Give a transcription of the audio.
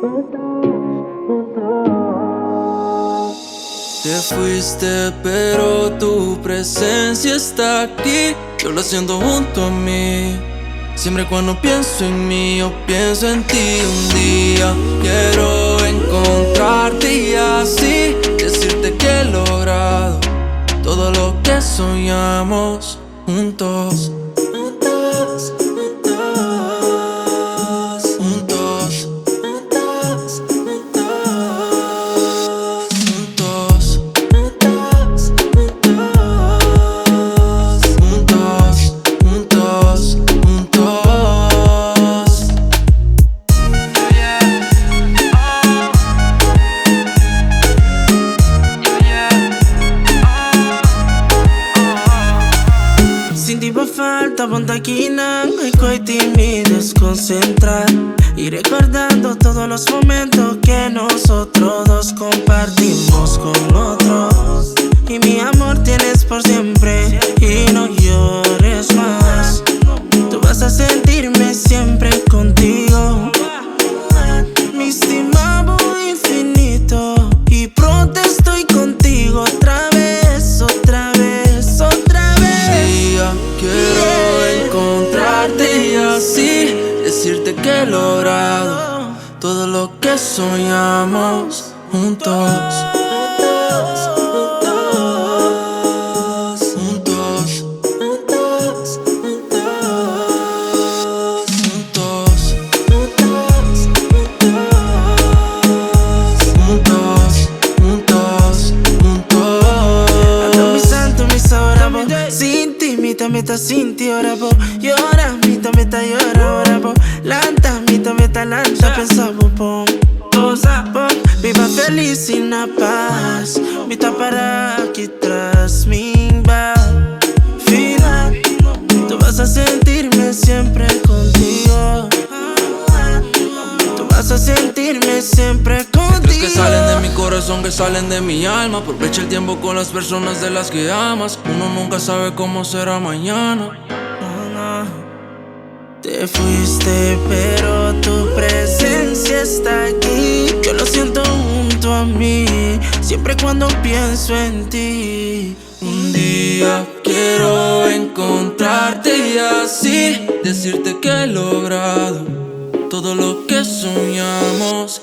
Te fuiste, pero tu presencia está aquí. Yo lo siento junto a mí. Siempre cuando pienso en mí, yo pienso en ti. Un día quiero encontrarte y así decirte que he logrado todo lo que soñamos juntos. Juntos, juntos, juntos, juntos, juntos, juntos, juntos, juntos, juntos, juntos. Sinti bo falta, bo n' t'akinan. Ay, ko'i mi desconcentra. Y recordando todos los momentos que nosotros dos compartimos con otros. Y mi amor tienes por siempre. Y no llores más. Tú vas a sentirme siempre contigo. Mi estimado infinito. Y pronto estoy contigo otra vez, otra vez, otra Un vez. día quiero encontrarte y así decirte que he logrado todo lo que soñamos juntos. Juntos, juntos, juntos, juntos, juntos, juntos, juntos, juntos, Anto mi juntos. santo, mi sabor, Sin ti, mi también sin ti, ora bo. Llora, mi también llora, ora bo. Lanta, mi también lanta, pensamos, pom. Pom, viva feliz y na paz. Mi ta para aquí tras mi va. Final, tú vas a sentirme siempre contigo. Tú vas a sentirme siempre Letras que salen de contigo. mi corazón, que salen de mi alma. Aprovecha el tiempo con las personas de las que amas. Uno nunca sabe cómo será mañana. No, no. Te fuiste, pero tu presencia está aquí. Yo lo siento junto a mí, siempre cuando pienso en ti. Un día quiero encontrarte y así decirte que he logrado todo lo que soñamos.